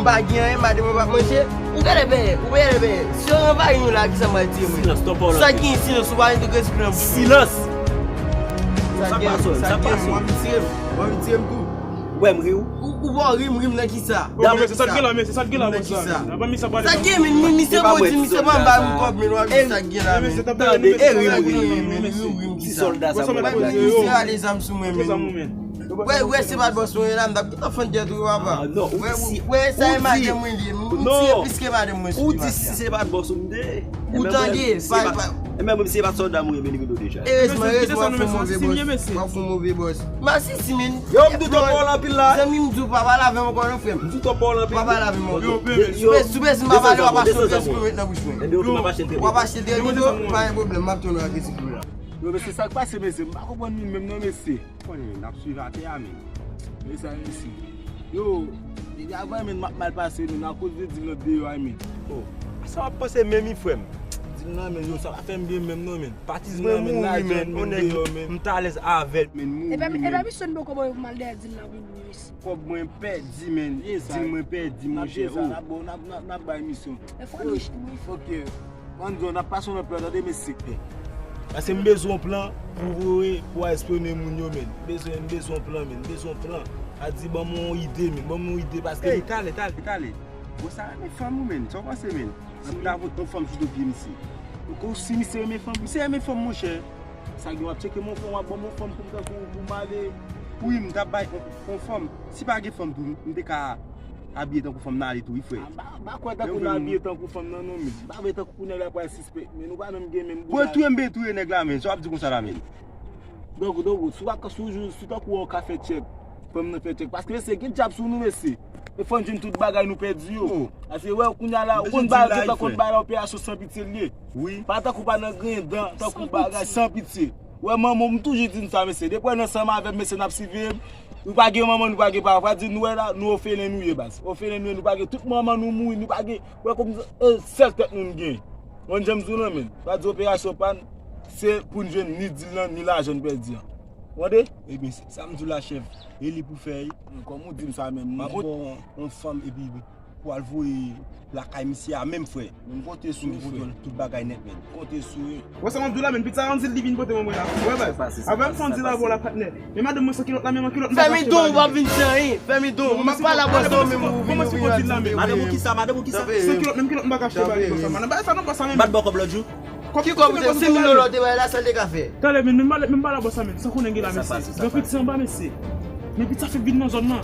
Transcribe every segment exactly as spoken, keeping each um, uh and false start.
Pa gen anyen, madanm mwen p ap manje. Ou genlè benyen, ou genlè benyen. Si yo anvayi nou la, kisa m pral tire mwen? Silans, tòpò. Sa gen silans, ou pa gen tout respè nan bouch mwen. Silans! Sa gen, sa gen, w anvi tire m, w anvi tire m tou. Wè m ri w. Ou, ou pa ri m, ri m nan kisa? Bon, men se sa k gen la, men se sa k gen la, men sa. Sa gen, men, men, misye bon di, misye pa m ba m kòb, men w ap di sa k gen la, men. Tande, e ri m, ri m, ri m, ri m, ri m, ti sòlda sa, bon, misye ale zam sou mwen, men. Wè, wè, se pa bòs mwen la, m t ap gentan fann tèt ou, papa. Wè, wè, sa e madanm mwen li ye. M tire plis ke madanm mwen sou li, mafya. Ou di si se pa bòs ou m te. Ou tande, pa, pa. E menm si se pa sòlda m, mwen, men li rele w deja. Erezman, erezman, w ap fè move bòs. W ap fè move bòs. Masisi, men. Yo, m di w tòpò w anpil la. Zanmi, m di w pa pale avè m ankò non, frè m. M di w tòpò w anpil. Pa pale avè m ankò. Yo, bebe. Sou bèz, sou bèz, m pa pale, w ap achte yon tèt pou mete nan bouch mwen. Ebyen, ok, m ap achte l. W ap achte l trè byento, pa gen pwoblèm, m ap tann ou ak resi pou la. Yo, mesye, sa k pase, mesye? M pa konprann nou menm non, mesye. Konnen, n ap swiv atè a, men. Men sa, mesye. Yo, depi avan, men, m ap mal pase, men, akoz de dil nan deyò a, men. Oh, sa w ap panse menm, wi, frè m? Dil nan, men, yo, sa pa fè m byen menm non, men. Pati dil nan, men, lajan, men, deyò, men. M t alèz avè l, men, m mouri, men. Epa misyon poko ban yo pou m al dèyè dil nan pou nou, mesye. Kòb mwen pèdi, men. Dil mwen pèdi, monchè. N ap, n ap, n ap bay misyon. E fò nou, wi. Ok. Ann di w, n ap pase yon lòt plan, tande, mesye. Paske m bezwen yon plan pou voye, pou al espyone moun yo, men. M bezwen, m bezwen yon plan, men. M bezwen yon plan. A di, ban m yon ide, men. Ban m yon ide, paske. Ey, talè, talè, talè. Bon, sa renmen fanm ou, men. Sa w panse, men? Si m ta vote yon fanm sou do pye misye. Ou konn si misye renmen fanm? Misye renmen fanm, monchè. Sa gen w ap tcheke m yon fanm, w ap ban m yon fanm pou m tankou, pou m ale. Wi, m t ap bay yon, yon fanm. Si pa gen fanm tou, m te ka abiye tankou fanm nan ale tou, wi, frè. M pa, m pa kwè tankou n abiye tankou fanm nan, non, men. M pa vle tankou pou nèg la pral sispèk, men nou pa menm gen menm boul. Bon, touye m, ben touye nèg la, men. Sa w ap di konsa la, men? Donk, donk, si w pa, si w, si w tankou w ka fè tchèk, fanm nan fè tchèk. Paske, mesye, gen dyab sou nou, mesye. E fò n jwenn tout bagay nou pèdi yo. Paske, wè, kounye a la, ou konn bagay, ou gen tan konn bagay la, operasyon san pitye l ye. Wi. Pa tankou pa nan grenn dan, tankou bagay san pitye. Wè, manman, m toujou di n sa, mesye. Depi w nan sanm avè m, mesye, n ap siveye m. Nou pa gen manman, nou pa gen papa. Fwa di nou wè la, nou ofelen nou ye, baz. Ofelen nou ye, nou pa gen tout manman nou mouri, nou pa gen, wè, kòm, e, sèl tèt nou n gen. Mwen, jan m di w lan, men. Fwa di operasyon pa n, se pou n jwenn ni dil lan, ni lajan n pèdi an. Tande? Ebyen, sa m di w la, chèf. E li pou fè, wi. Kòm ou di m sa menm, m pa konn yon fanm epi pou al voye lakay misye a menm, frè. Men m konte sou ou, frè. Tout bagay nèt, men. Konte sou ou. Wè sa m ap di w la, men, pitit sa, ann di l li vin pote mwen la. Wè, baz. Avè m fè ann di l avè w la, patnè. Men madanm mwen san kilòt la, men an kilòt m pa ka achte ba li. Fèmen don, w p ap vin fè anyen. Fèmen don, m ap pale a bòs la, ou menm ou vin, ou vin ap di. Madanm ou kisa, madanm ou kisa? San kilòt, menm kilòt m pa ka achte ba li konsa. Madanm, bay sa non, bòs la, men. M pa t ba w kòb lòt jou. Ki kòb ou te, se milyon lò te bay la, sa l te ka fè? Talè, men, men, men, men, pa la bòs la, men, sa konnen gen la, mesye. Gen piti anba, mesye. Men piti sa fèk vin nan zòn nan.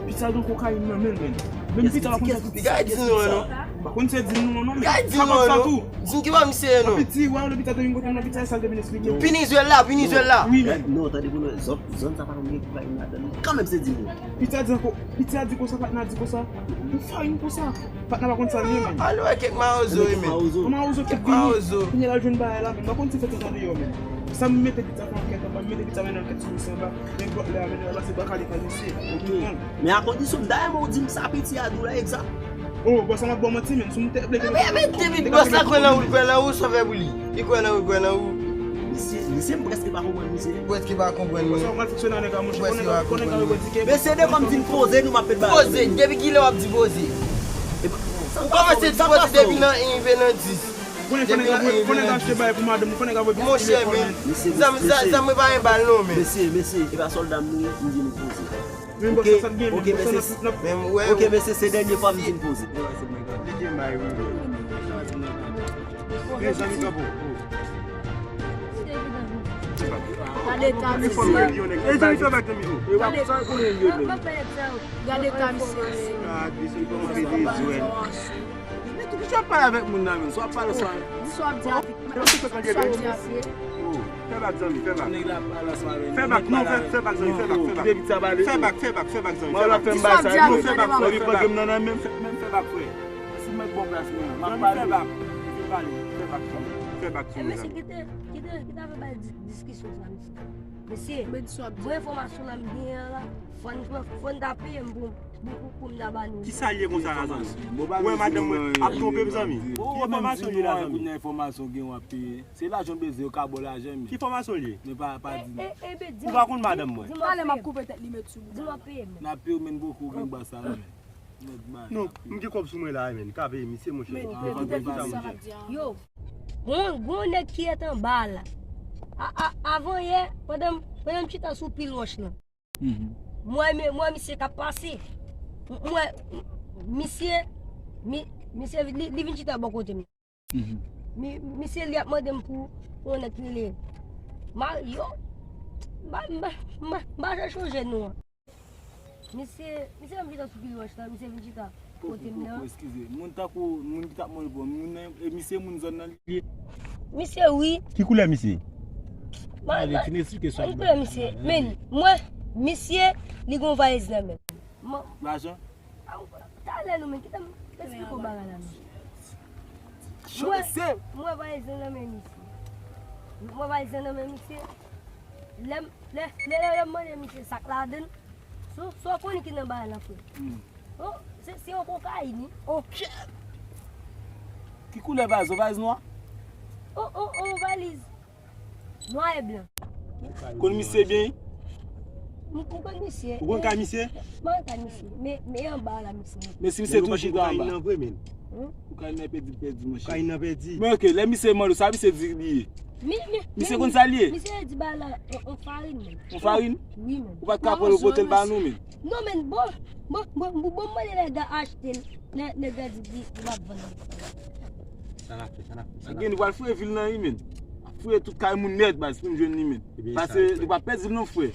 Piti sa gen kokayin nan men l, men. Men piti sa pa konn sa tou. Gade di nou an non. Pa konn se di nou an non, men. Gade di nou an non. Di m ki bò misye ye non. Piti, wè, le piti sa te vin kote m nan, piti sa te vin eksplike. Pinizwèl la, Pinizwèl la. Wi, men. Non, tande pou nou, zòn, zòn sa pa konn gen kokayin ladan l. Kanmenm se di nou. Piti sa di ankò, piti sa di konsa, patnè a di konsa. Yon farin konsa. Patnè pa konn sa l ye, men. Al wè kèk mawozo, wi, men. Mawozo. Mawozo ki vini. Mawozo. Kounye a l al jwenn bagay la, men. M pa konn si fè tout an deyò, men. Sa m mete piti sa fè ankèt anba, m mete piti sa mennen ankèt sou misye anba. Men lòt lè a, men lòt la se baka li fè misye. Ok, men. Men a kondisyon, dayè, men ou di m sa piti a di w la, egzak. Oh, bòs la m ap ba w manti, men. Si m te vle ke. Men, men, depi bòs la kwè nan ou, l kwè nan ou, sa w fè pou li? Li kwè nan ou, l kwè nan ou. Misye, misye, m prèske pa konprann misye. Prèske pa konprann, men. Bòs la pral fonksyone a nèg la, monchè. Prèske pa konprann, men. Mesye, depi m vin poze, nou m ap met bagay. Poze, depi kilè w ap di poze? Ou kòmanse di poze depi nan en rive nan dis. Konnen fò nèg la, fò nèg la achte bagay pou madanm, fò nèg la voye plis kilè fò, men. Zam, zam, zam mwen pa gen bal non, men. Mesye, mesye, e pa sòlda m nou ye, m di nou poze. Men bòs la, sa k gen, men bòs la, n ap, n ap. Ok, mesye, se dènye fwa m di n poze. Li gen may, wi. Mezanmi, kanpe. Gade eta misye. Gade eta misye. Gade misye kòmanse dezwèl. Men tou ki jan w ap pale avèk moun nan menm? Sa w ap pale sa? Di sa w ap di avèk mwen. Sa w ap di avèk mwen. Fè bak, zanmi, fè bak. Fè bak, non, fè, fè bak, zanmi, fè bak, fè bak. Fè bak, fè bak, fè bak, zanmi, fè bak. Fè bak, fè bak, fè bak, fè bak. Menm fè bak, frè. Si mwen bon plas mwen, m ap pale. Fè bak. Fè bak, zanmi, fè bak, zanmi. Kite, kite, kite avè bay di-, diskisyon sa, mesye. Mesye, bon enfòmasyon la m genyen an la, fò n pran, fò n ta peye m pou, pou, pou, pou m ta ba nou. Kisa l ye konsa la, zanmi? Ou wè madanm mwen ap twonpe m, zanmi? Ki enfòmasyon li la, zanmi? Kounye a enfòmasyon gen w ap peye. Se lajan w bezwen, yo ka ba w lajan, men. Ki enfòmasyon l ye? Men pa, pa di nou. Ou pa konn madanm mwen? Talè m ap koupe tèt li, met sou bouda. N ap peye w, men, poko gen bas sa la, men. Non, m gen kòb sou mwen la, men. Ka peye misye, monchè. Men, men, men, men, men, men, men. Yo, gon, gon nèg ki ret anba la. A, a, avan yè, pandan, pandan m chita sou pil wòch lan. Mhm. M wè, m wè misye k ap pase. M wè misye, mi, misye, li, li vin chita bò kote m. Mhm. Mi, misye li ap mande m pou, pou yon nèg ki rele Mario. M pa, m pa, m pa, m pa jan chonje non an. Misye, misye menm ki t ap sou pil wòch la, misye vin chita kote m nan. Eskize, moun tankou, moun ki t ap mande pou moun nan, e misye moun zòn nan li ye? Misye wi. Ki koulè misye? Gade, fin eksplike sa. Ki koulè misye? Men, mwen, misye, li gon valiz nan men. Lajan? Talè non men, kite m eksplike w bagay la non. Mwen, mwen valiz nan men misye. Mwen valiz nan men misye. Lè m, lè, lè, lè, lè m mande misye sa k ladan l. So, so konnen ki nan bagay la frè. Hmm. Oh, se, se yon kokayin wi. Oh. Ki koulè valiz? Yon valiz nwa? Oh, oh, oh, valiz. Nwa e blan. Konn misye byen? M, m konn misye. Ou konn kay misye? M konn kay misye. Men, men anba la misye. Men si misye toujou chita anba. Kokayin nan vre, men. Hmm? Kokayin nan pèdi, pèdi, monchè. Kokayin nan pèdi. Men oke, lè misye mande w sa, misye di li ye. Mi, mi, misye konn sa li ye? Misye di ba la, on, on farin, men. On farin? Wi, men. Ou pa t ka pran l pote l ba nou, men. Non, men, bon, bon, bon, bon, bon, mwen lè nèg a achte l. Nè, nèg la di, di, di l ap vann li. Sa n ap fè, sa n ap fè, sa n ap fè. Gen, nou pral fouye vil nan, wi, men. Fouye tout kay moun nèt, baz, pou n jwenn li, men. Pase, nou pa pèdi l non, frè.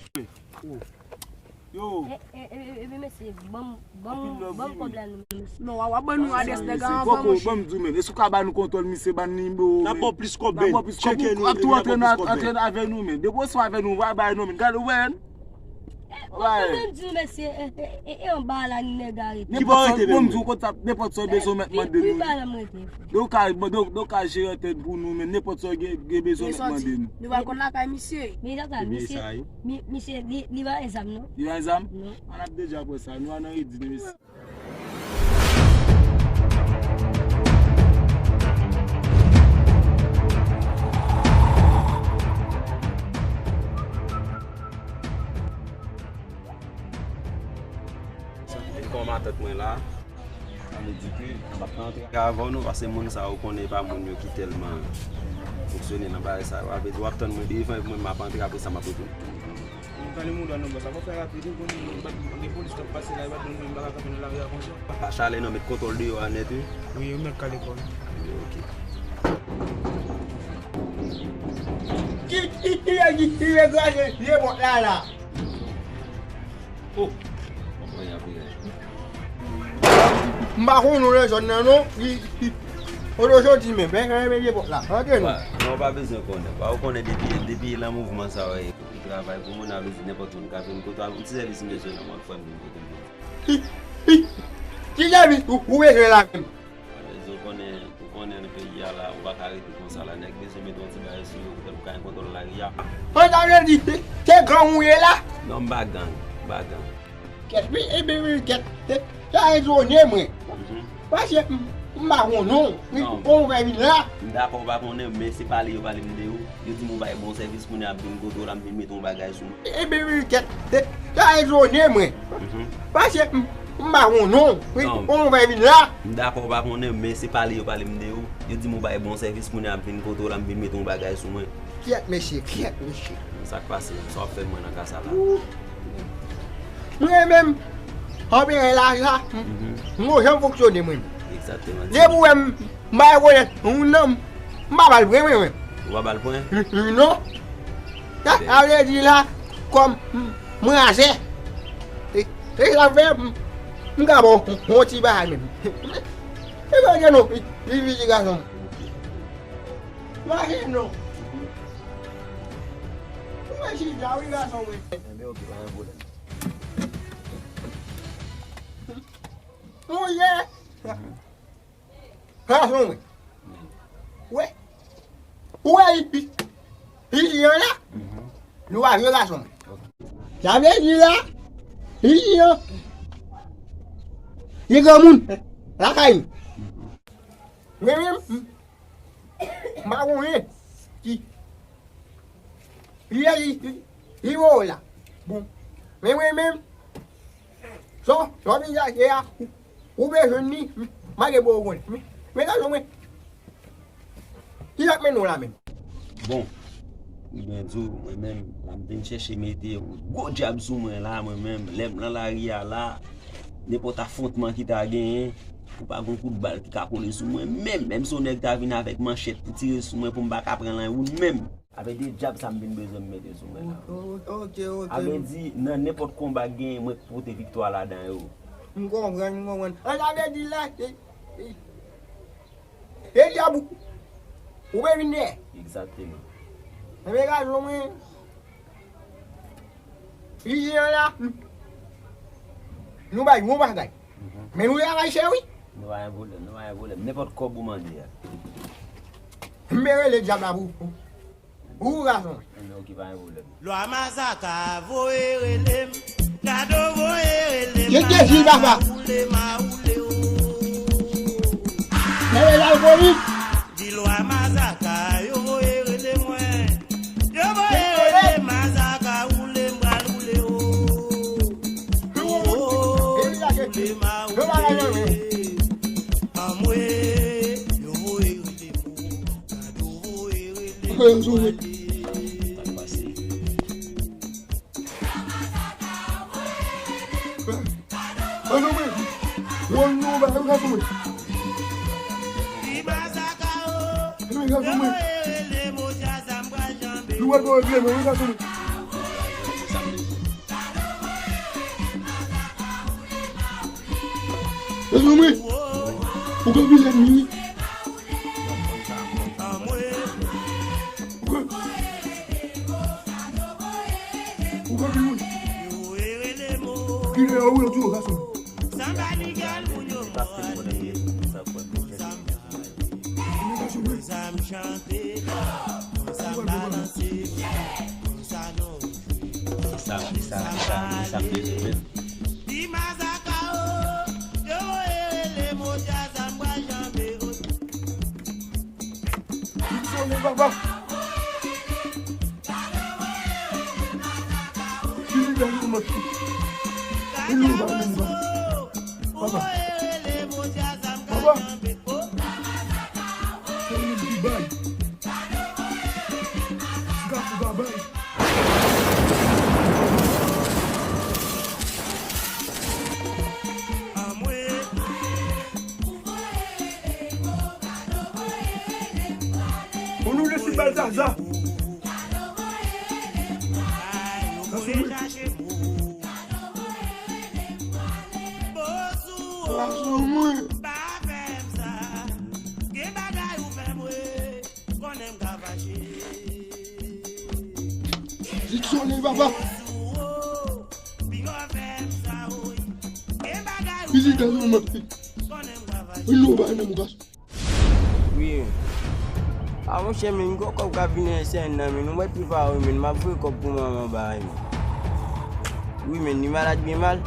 Yo. E, e, e, e, e, mesye, ban m, ban m, ban m kòb la, non, mesye. Non, w a, w a ban nou adrès nèg la anvan, monchè. Ban m di w, men. Èske w ka ba nou kontwòl misye, ban n nimewo, men? N ap ba w plis kòb, men. N ap ba w plis kòb, men. Ap tou antre nan, antre avè nou, men. Depi w sou avè nou, w a bay non, men. Gade, w wè, men. Mwen menm di w, mesye, e, e, e, e anba la nèg a rete. Ki bò w rete menm? Bon, m di w konsa, nenpòt sa w bezwen w mèt mande nou. Wi, wi, ba la m rete. Donk, ka, donk, donk, ka jere antèn pou nou, men nenpòt sa w gen, gen bezwen w mèt mande nou. Nou pral konn lakay misye. Men sa, misye, mi, misye, li, li pa gen zam, non? Li pa gen zam? Non. An ap deja pran sa, nou a nan redi, mesye. Sa ki vin kòm atant mwen la, sa vle di ke m ap antre avè nou, paske moun sa yo konnen pa moun yo ki tèlman fonksyone nan bagay sa yo. Sa vle di w ap tann mwen devan, epi mwen m ap antre, apre sa m ap retounen. Mwen kale mouda non bòs, sa fò fè rapid wi, konnen gen polis k ap pase la, yo pa t konn m pa ka kanpe nan lari a konsa. Pa chalè non, met kontwòl deyò a nèt wi. Wi, yo mèt kale kò yo. Ok. Ki, ki, ki, ki, ki, ki kraze vye pòt la la? Oh. M pa konn non nan zòn nan non. Li, li, kote w soti menm, men, men vye pòt la. Antre non. Non, w pa bezwen konnen. Ou konnen depi, depi nan mouvman sa yo, e, e travay pou moun, a vle di nenpòt moun ka vin kote w, yon ti sèvis m bezwen nan mwen, frè m vin kote m. Ki, ki, ki sèvis ou, ou bezwen la menm? Alèz, ou konnen, ou konnen nan peyi a la, ou pa ka rete konsa la. Nèg bezwen mete yon ti bagay sou yo, poutèt ou ka gen kontwòl lari a. An, sa vle di, se, se gang ou ye la? Non, m pa gang, m pa gang. Kèt, wi, ebyen, wi, kèt. Se, sa etone mwen. Mhm. Paske m, m pa konnen w. Non. Kòman w fè vin la? M dakò w pa konnen, men se pale yo pale m de ou. Yo di m ou bay bon sèvis, kounye a m vin kote w la, m vin mete yon bagay sou mwen. Ebyen, wi, kèt. Sa etone mwen. Mhm. Paske m, m pa konnen w. Wi, non. Kòman w fè vin la? M dakò w pa konnen, men se pale yo pale m de ou. Yo di m ou bay bon sèvis, kounye a m vin kote w la, m vin mete yon bagay sou mwen. Kyèt, mesye, kyèt, mesye. Sa k pase? Sa w ap fè mwen nan ka sa la? Ou. Mwen menm, anpil la, la, mhm, m gon jan m fonksyone mwen. Egzakteman. Depi w wè m, m pa rekonèt moun nan, m pa ba l pwen mwen, mwen. Ou pa ba l pwen? Non. Sa, sa vle di la, kòm m, mwen ase. E, e sa fè m, m ka ba w yon ti bagay menm. E pa gen non, li, li, li gason. Mache non. Ou mwen chita, wi, gason mwen. Enben, oke, pa gen pwoblèm. Monchè. Gason mwen. Wi. Ou wè, i, i, i, i, la. Nou pa vye gason mwen. Sa vle di la, i, i, i granmoun lakay m. Mwen menm, m, m pa konnen ki, ki lè li, li, li voye w la. Bon, men mwen menm, sò, sò vin chache a, ou, Ou bezwen li, m a gen pou ou konn. Men, men gade mwen. Ki ap mennen w la menm? Bon, li byen di w, mwen menm, la m vin chèche mete gwo djab sou mwen la, mwen menm, lè m nan lari a la, nenpòt afwontman ki ta genyen, pou pa gen kout bal ki ka kole sou mwen menm, menm si yon nèg ta vin avèk manchèt pou tire sou mwen, pou m pa ka pran lan woun menm. Avè de djab sa m vin bezwen m mete sou mwen la. Ok, ok, ok. Avè di, nan nenpòt konba k genyen, mwen k pote viktwa ladan yo. M konprann, m konprann. An, avè di la, e, e, e djab ou, ou pe vin dèyè. Egzakteman. Enben, gade mwen. Li di an la, nou bay yon bagay. Mhm. Men nou travay chè, wi. Nou pa gen pwoblèm, nou pa gen pwoblèm. Nenpòt kòb ou mande a. M pe rele djab la pou ou. Ou gason. Enben, oke, pa gen pwoblèm. Lwa Mazaka voye rele m. Gado voye rele m. Ye, ye, ye, papa. Woule m a woule w. Mwen la polis. Di Lwa Mazaka, yo voye rele mwen. Yo voye rele Mazaka, woule m pral woule w. Oh, woule m a woule. Anmwe, yo voye rele mwen. Gado voye rele mwen. Sa k pase? Ann, ann, ann, ann, ann, gason mwen. Ann, gason mwen. Nou wè, nou wè, nou wè, gason mwen. Gason mwen. Ou ka vin lènmi, wi. Ou ka, ou ka vin, wi. Kilè a ou yo tou, gason. Sa, sa, sa, sa m bezwen menm. Li sone, papa. Li li dan nou mati. Li nou ba nou ba. Papa. Papa. Se li ki bay. Gafou pa bay. Pou nou resi Baltazar. Gason mwen. Konnen m ka fache. Li sone, papa. Piga nou mati. Wi, nou bay nan mou gason. Wi. A, monchè, men, gwo kòb k ap vini nan semèn nan, men, nou mèt prepare, men, m ap voye kòb pou manman bagay, men. Wi, men, li malad byen mal.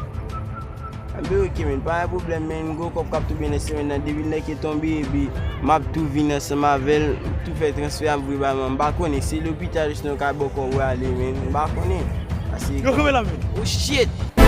Enben, oke, men, pa gen pwoblèm, men, gwo kòb k ap tonbe nan semèn nan, depi l nèke tonbe, epi m ap tou vin ansanm avè l, tou fè transfè, m ap voye bay manman. M pa konnen, se lopital, sinon yo ka ba w kòb ou ale, men, m pa konnen. Pase yo kanpe la, men. Oh, shit!